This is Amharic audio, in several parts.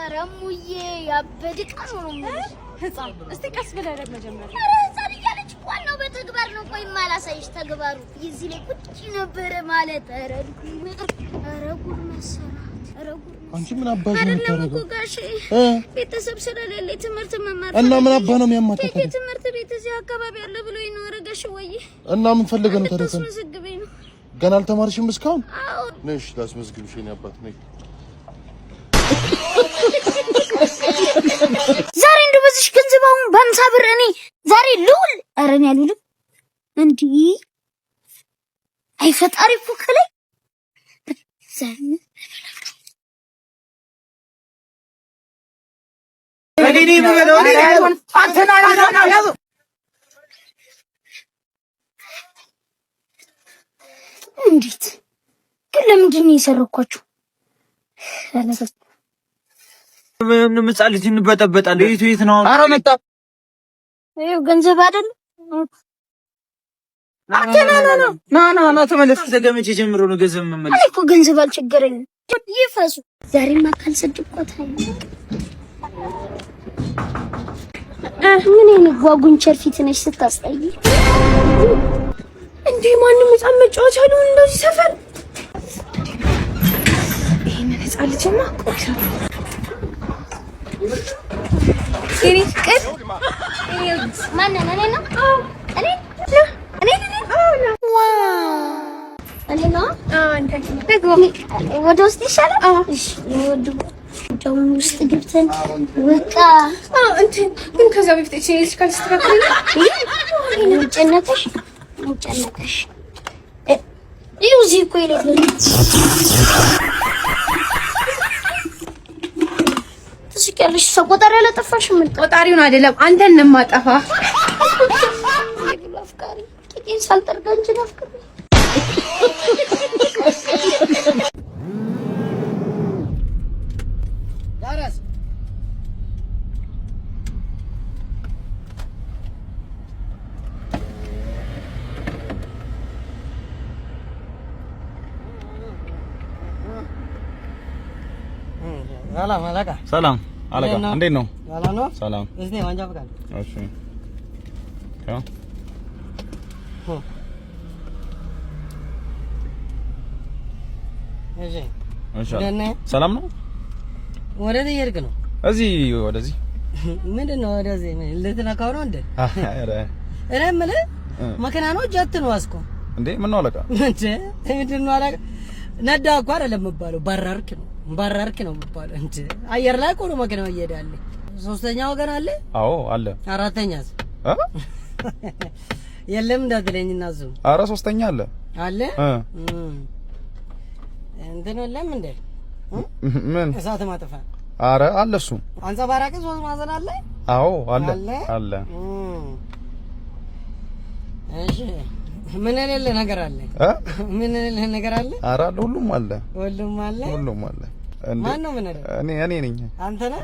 ኧረ እሙዬ ያበደ ዕቃ ነው ነው የምልሽ። ህፃን እስቲ ቀስ ብለህ ረግ መጀመሪያ። ኧረ ህፃን እያለች ዋናው በተግባር ነው። ቆይማ አላሳይሽ ተግባሩ እዚህ ላይ ቁጭ ነበረ ማለት። ኧረ ኧረ ጉድ መሰራት። ኧረ ጉድ አንቺ ምን አባሽ ነው አይደለም እኮ የምታደርገው? ጋሼ፣ ቤተሰብ ስለሌለ ትምህርት መማር እና ምን ፈልጌ አባህ ነው የሚያማታው ቴቴ ታዲያ? ትምህርት ቤት እዚህ አካባቢ አለ ብሎኝ ነው። ኧረ ጋሼ ወይ እና ምን ፈልገህ ነው ታዲያ? እንድታስመዘግበኝ ነው። ገና አልተማርሽም እስካሁን? አዎ። ነሽ ላስመዝግብሽ የእኔ አባት ነይ። ዛሬ እንደው በዚሽ ገንዘብ አሁን በ50 ብር እኔ ዛሬ ልውል። ኧረ እኔ አልውልም። እንዲህ አይ ፈጣሪ እኮ ከላይ እንዴት ግን ለምንድን ነው የሰረኳችሁ? ህፃን ልጅ እንበጠበጣለን። ቤቱ የት ነው? ኧረ መጣ። ይኸው ገንዘብ አይደል? አንተ ና ና ና ና ና ና ተመለስ። ከመቼ ጀምሮ ነው ገንዘብ የምመለስ? እኔ እኮ ገንዘብ አልቸገረኝም። ይፈሱ። ዛሬማ ካልሰደብኳት ምን አይነት ጓጉንቸር ፊት ነሽ ስታስጠይ። እንዴ ማንም ህፃን መጫወቻ አልሆን እንደዚህ ሰፈር። ይሄንን ህፃን ልጅማ ቆይ የኔ ፍቅር ማንን? እኔ ነው እኔ እኔ እኔ ነው ወደ ውስጥ ይሻላል። እሺ ወደ ውስጥ ገብተን በቃ እንትን ግን ከዛ በፊት እቺ ልጅ ካልስተካከለ ጨነቀሽ ጨነቀሽ። ይኸው እዚህ እኮ የሌለ ትስቂያለሽ። ሰው ቆጣሪ አላጠፋሽም። ምን ቆጣሪውን አይደለም አንተን ነው የማጠፋ። አፍቃሪ ቂጤን ሳልጠርግ አንቺን አፍቅሬ ሰላም አለቃ። ሰላም አለቃ፣ እንዴት ነው? ሰላም ነው። ሰላም። እስቲ መንጃ ፈቃድ። እሺ፣ ያው እሺ፣ እሺ። ሰላም ነው። ወዴት እየሄድክ ነው? እዚህ ወደዚህ። ምንድን ነው ወደዚህ? ልትነካው ነው እንዴ? ኧረ እኔ የምልህ መኪና ነው ጀት ነው አስኮ እንዴ? ምን ነው አለቃ? እንዴ ምንድን ነው አለቃ? ነዳ እኮ አይደለም የሚባለው፣ በረርክ ነው በረርክ ነው የሚባለው። እንዴ አየር ላይ እኮ ነው መኪናው እየሄደ ያለ። ሶስተኛ ወገን አለ? አዎ አለ። አራተኛስ የለም እንዳትለኝ እና እሱ ኧረ ሶስተኛ አለ አለ። እንትን የለም እንዴ? ምን እሳት ማጥፋ? ኧረ አለ እሱ። አንጸባራቂ ሶስት ማዕዘን አለ? አዎ አለ አለ። እሺ ምን የሌለ ነገር አለ? ምን የሌለ ነገር አለ? ኧረ አለ፣ ሁሉም አለ። ሁሉም አለ። ሁሉም አለ። ማን ነው ምን አለ? እኔ እኔ ነኝ። አንተ ነህ?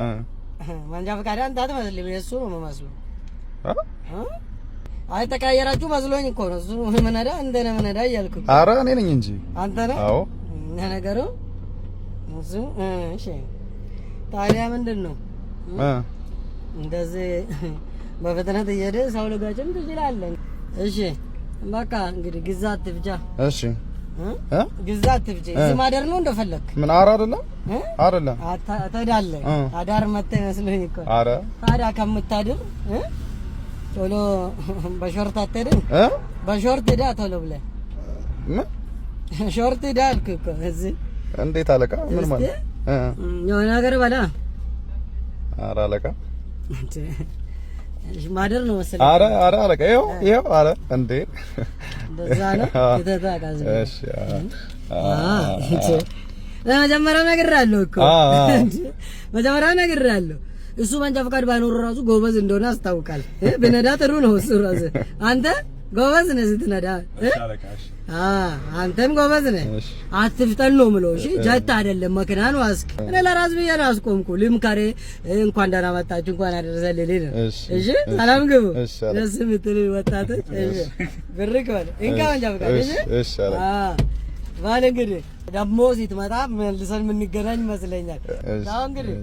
መንጃ ፈቃድ አንተ አትመስልም፣ የእሱ ነው የምመስለው። አይ ተቀያየራችሁ መስሎኝ እኮ ነው። እሱ ምን አዳ አንተ ነህ ምን አዳ እያልኩ። ኧረ እኔ ነኝ እንጂ አንተ ነህ? አዎ ነገሩ እሱ። እሺ ታዲያ ምንድን ነው እንደዚህ በፍጥነት እየሄደ ሰው ልጋጭም ትችላለህ። እሺ በቃ እንግዲህ ግዛ አትፍጃ። እሺ ግዛ አትፍጃ። እዚህ ማደር ነው እንደፈለክ። ምን ኧረ አይደለም አይደለም፣ ትሄዳለህ። አዳር መተህ መስሎኝ እኮ። ኧረ ታዲያ ከምታድር ቶሎ በ short አትሄድም? በ short ሂዳ ቶሎ ብለህ። ምን short ሂዳ አልኩህ እኮ። እዚህ እንዴት አለቃ? ምን ማለት የሆነ ነገር በላ። ኧረ አለቃ ማደር ነው መሰለኝ። ኧረ ኧረ አለቃ ይኸው ይኸው። ኧረ እንዴ እንደዛ ነው። የተታቃዝ እሺ። መጀመሪያ ነግሬሃለሁ እኮ መጀመሪያ ነግሬሃለሁ። እሱ መንጃ ፈቃድ ባይኖር ራሱ ጎበዝ እንደሆነ አስታውቃል። ብነዳ ጥሩ ነው እሱ ራሱ። አንተ ጎበዝ ነህ ስትነዳ። አንተም ጎበዝ ነህ። አትፍጠን ነው የምለው። እሺ ጀት አይደለም መኪና ነው። አስክ እኔ ለራስ ብዬ ነው አስቆምኩ። ልምከሬ እንኳን ደህና መጣችሁ እንኳን አደረሰን ልልህ ነው። እሺ ሰላም ግቡ። ደስ የምትል ወጣቶች። እሺ ብርክ በል እንካ መንጃ ፈቃድ። እሺ ባል እንግዲህ ደግሞ ስትመጣ መልሰን የምንገናኝ ይመስለኛል። አሁን እንግዲህ